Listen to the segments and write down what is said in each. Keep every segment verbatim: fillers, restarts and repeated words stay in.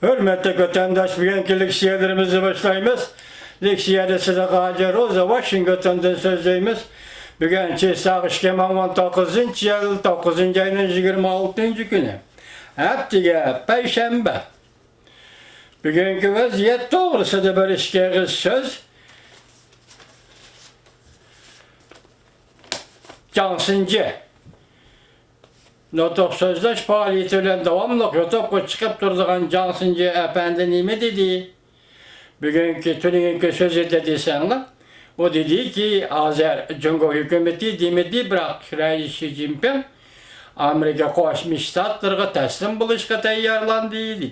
ھۆرمەتلىك ۋەتەنداش، بۈگۈنكى لېكسىيەلىرىمىزنى باشلايمىز. لېكسىيەدە سىدىق ھاجى روزا ۋاشىنگتوندىن سۆزلەيمىز. بۈگۈن چىساق ئىككى مىڭ ئون توققۇزىنچى يىل توققۇزىنچى ئاينىڭ يىگىرمە ئالتىنچى كۈنى. ھەپتىگە پەيشەنبە. بۈگۈنكى ۋەزىيەت توغرىسىدا بىر ئىككى ئېغىز سۆز. جاڭ سىنجى. نۇتۇق سۆزلەش پائالىيىتى بىلەن داۋاملىق يوتۇپقا چىقىپ تۇرىدىغان جاڭ سىنجى ئەپەندى نېمە دېدى؟ بۈگۈنكى، تۈنۈگۈنكى سۆزىدە دېسەڭلار، ئۇ دېدىكى، ھازىر جۇڭگو ھۆكۈمىتى دېمىدى، بىراق رەئىس شى جىنپىڭ ئامېرىكا قوشما شتاتلىرىغا تەسلىم بولۇشقا تەييارلاندى، دېدى.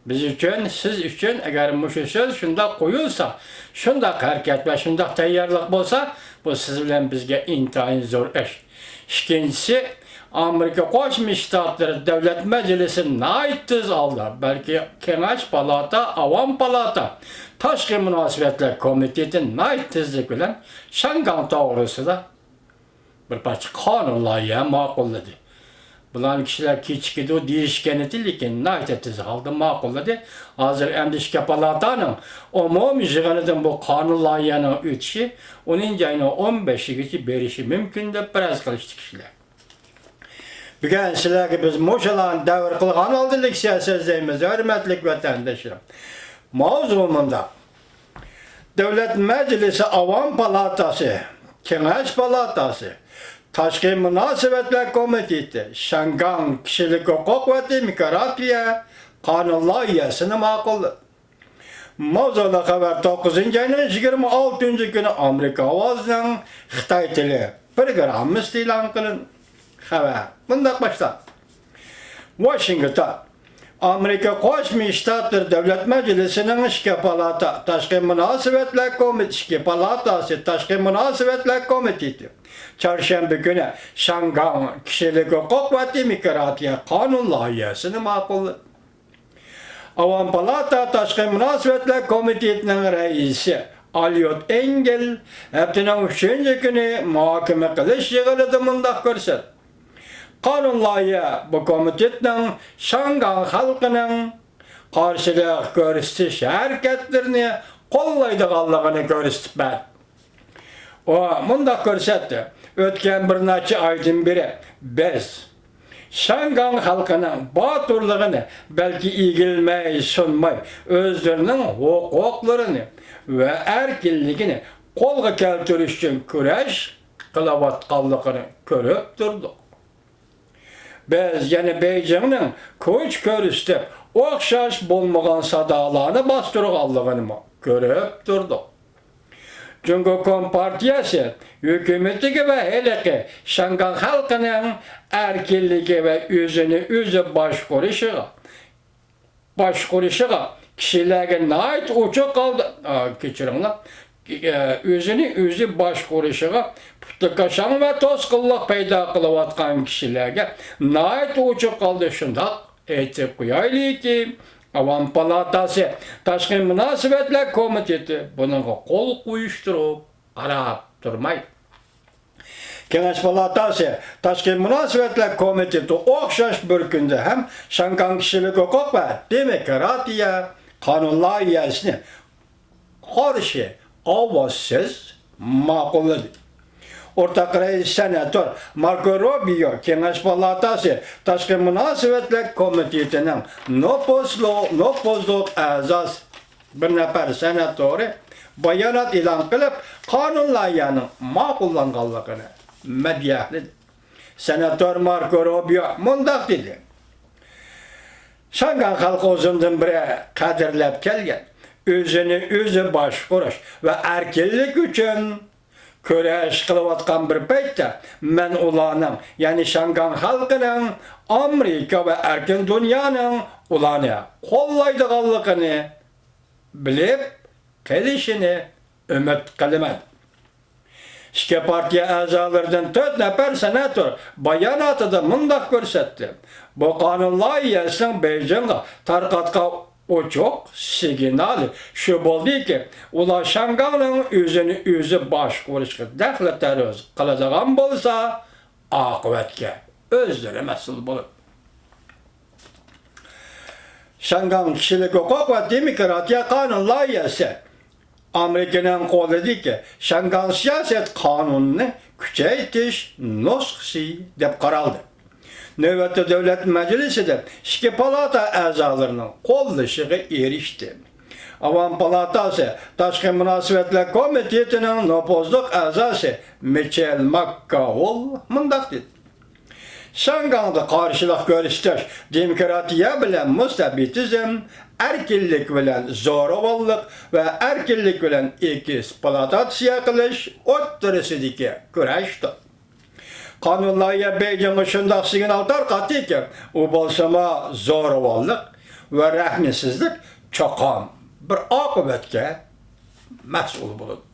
بىز ئۈچۈن، سىز ئۈچۈن، ئەگەر مۇشۇ سۆز شۇنداق قويۇلسا، شۇنداق ھەرىكەت ۋە شۇنداق تەييارلىق بولسا، بۇ سىز بىلەن بىزگە ئىنتايىن زور ئىش. ئىككىنچىسى، ئامېرىكا قوشما شتاتلىرى دۆلەت مەجلىسى ناھايىتى تېز ھالدا، بەلكى كېڭەش پالاتا، ئاۋام پالاتا، تاشقى مۇناسىۋەتلەر كومىتېتى ناھايىتى تېزلىك بىلەن شياڭگاڭ توغرىسىدا بىر پارچە قانۇن لايىھە ماقۇللىدى. بۇلارنى كىشىلەر كېچىكىدۇ دېيىشكەن ئىدى، لېكىن ناھايىتى تېز ھالدا ماقۇللىدى. ھازىر ئەمدى ئىككى پالاتانىڭ ئومۇمىي يىغىنىدىن بۇ قانۇن لايىھەنىڭ ئۆتۈشى ئونىنچى ئاينىڭ ئون بەشىگىچە بېرىشى مۇمكىن دەپ پەرەز قىلىشتى كىشىلەر. بۈگۈن سىلەرگە بىز مۇشۇلارنى دەۋر قىلغان ھالدا لېكسىيە سۆزلەيمىز، ھۆرمەتلىك ۋەتەنداشلىرىم. ماۋزۇ مۇنداق. دۆلەت مەجلىسى، ئاۋام پالاتاسى، كېڭەش پالاتاسى، تاشقى مۇناسىۋەتلەر كومىتېتى شياڭگاڭ كىشىلىك ھوقۇق ۋە دېموكراتىيە قانۇن لايىھەسىنى ماقۇللىدى. ماۋزۇلۇق خەۋەر توققۇزىنچى ئاينىڭ يىگىرمە ئالتىنچى كۈنى ئامېرىكا ئاۋازىنىڭ خىتاي تىلى پروگراممىسىدا ئېلان قىلىندى. خەۋەر مۇنداق باشلاندى. ۋاشىنگتون. ئامېرىكا قوشما شتاتلىرى دۆلەت مەجلىسىنىڭ ئىككى پالاتا تاشقى مۇناسىۋەتلەر كومىتېتى، ئىككى پالاتاسى تاشقى مۇناسىۋەتلەر كومىتېتى چارشەنبە كۈنى شياڭگاڭ كىشىلىك ھوقۇق ۋە دېموكراتىيە قانۇن لايىھەسىنى ماقۇللىدى. ئاۋام پالاتا تاشقى مۇناسىۋەتلەر كومىتېتىنىڭ رەئىسى ئاليوت ئېنگېل ھەپتىنىڭ ئۈچىنچى كۈنى مۇھاكىمە قىلىش يىغىنىدا مۇنداق كۆرسەتتى. قانۇن لايىھە بۇ كومىتېتنىڭ شياڭگاڭ خەلقىنىڭ قارشىلىق كۆرسىتىش ھەرىكەتلىرىنى قوللايدىغانلىقىنى كۆرسىتىپ بەردى. ئۇ مۇنداق كۆرسەتتى، ئۆتكەن بىر نەچچە ئايدىن بېرى بىز شياڭگاڭ خەلقىنىڭ باتۇرلۇقىنى، بەلكى ئېگىلمەي، سۇنماي، ئۆزلىرىنىڭ ھوقۇقلىرىنى ۋە ئەركىنلىكىنى قولغا كەلتۈرۈش ئۈچۈن كۈرەش قىلىۋاتقانلىقىنى كۆرۈپ تۇردۇق. بىز يەنە بېيجىڭنىڭ كۈچ كۆرسىتىپ، ئوخشاش بولمىغان سادالارنى باستۇرغانلىقىنىمۇ كۆرۈپ تۇردۇق. جۇڭگو كومپارتىيەسى ھۆكۈمىتىگە ۋە ھېلىقى شياڭگاڭ خەلقىنىڭ ئەركىنلىكى ۋە ئۆزىنى ئۆزى باشقۇرۇشىغا، باشقۇرۇشىغا كىشىلەرگە ناھايىتى ئوچۇق ھالدا، ئا، كەچۈرۈڭلار، ئە، ئۆزىنى ئۆزى باشقۇرۇشىغا پۇتلىكاشاڭ ۋە توسقۇنلۇق پەيدا قىلىۋاتقان كىشىلەرگە ناھايىتى ئوچۇق ھالدا شۇنداق ئېيتىپ قويايلىكى، ئاۋام پالاتاسى تاشقى مۇناسىۋەتلەر كومىتېتى بۇنىڭغا قول قويۇشتۇرۇپ قاراپ تۇرمايدۇ. كېڭەش پالاتاسى تاشقى مۇناسىۋەتلەر كومىتېتى ئوخشاش بىر كۈندە ھەم شياڭگاڭ كىشىلىك ھوقۇق ۋە دېموكراتىيە قانۇن لايىھەسىنى قارشى ئاۋازسىز ماقۇللىدى. ئورتاق رەئىس سېناتور ماركو روبىيو كېڭەش پالاتاسى تاشقى مۇناسىۋەتلەر كومىتېتىنىڭ نوپۇزلۇق، نوپۇزلۇق ئەزاسى بىر نەپەر سېناتورى بايانات ئېلان قىلىپ، قانۇن لايىھەنىڭ ماقۇللانغانلىقىنى مەدھىيەلىدى. سېناتور ماركو روبىيو مۇنداق دېدى، شياڭگاڭ خەلقى ئۇزۇندىن بېرى قەدىرلەپ كەلگەن ئۆزىنى ئۆزى باشقۇرۇش ۋە ئەركىنلىك ئۈچۈن كۈرەش قىلىۋاتقان بىر پەيتتە، مەن ئۇلارنىڭ، يەنى شياڭگاڭ خەلقىنىڭ ئامېرىكا ۋە ئەركىن دۇنيانىڭ ئۇلارنى قوللايدىغانلىقىنى بىلىپ قېلىشىنى ئۈمىد قىلىمەن. ئىككى پارتىيە ئەزالىرىدىن تۆت نەپەر سېناتور باياناتىدا مۇنداق كۆرسەتتى، بۇ قانۇن لايىھەسىنىڭ بېيجىڭغا تارقاتقان ئوچۇق سىگنالى شۇ بولدىكى، ئۇلار شياڭگاڭنىڭ ئۆزىنى ئۆزى باشقۇرۇشىغا دەخلى تەرۇز قىلىدىغان بولسا، ئاقىۋەتكە ئۆزلىرى مەسئۇل بولىدۇ. شياڭگاڭ كىشىلىك ھوقۇق ۋە دېموكراتىيە قانۇن لايىھەسى ئامېرىكىنىڭ قولىدىكى شياڭگاڭ سىياسەت قانۇنىنى كۈچەيتىش نۇسخىسى دەپ قارالدى. نۆۋەتتە دۆلەت مەجلىسىدە ئىككى پالاتا ئەزالىرىنىڭ قوللىشىغا ئېرىشتى. ئاۋام پالاتاسى تاشقى مۇناسىۋەتلەر كومىتېتىنىڭ نوپۇزلۇق ئەزاسى مىچېل ماككاۋول مۇنداق دېدى: شياڭگاڭدا قارشىلىق كۆرسىتىش دېموكراتىيە بىلەن مۇستەبىتىزم، ئەركىنلىك بىلەن زوراۋانلىق ۋە ئەركىنلىك بىلەن ئېكسپلۇئاتاتسىيە قىلىش ئوتتۇرىسىدىكى كۈرەشتۇر. قانۇن لايىھە بېيجىڭغا شۇنداق سىگنال تارقاتتىكى، ئۇ بولسىمۇ زوراۋانلىق ۋە رەھىمسىزلىك چوقۇم بىر ئاقىۋەتكە مەسئۇل بولىدۇ.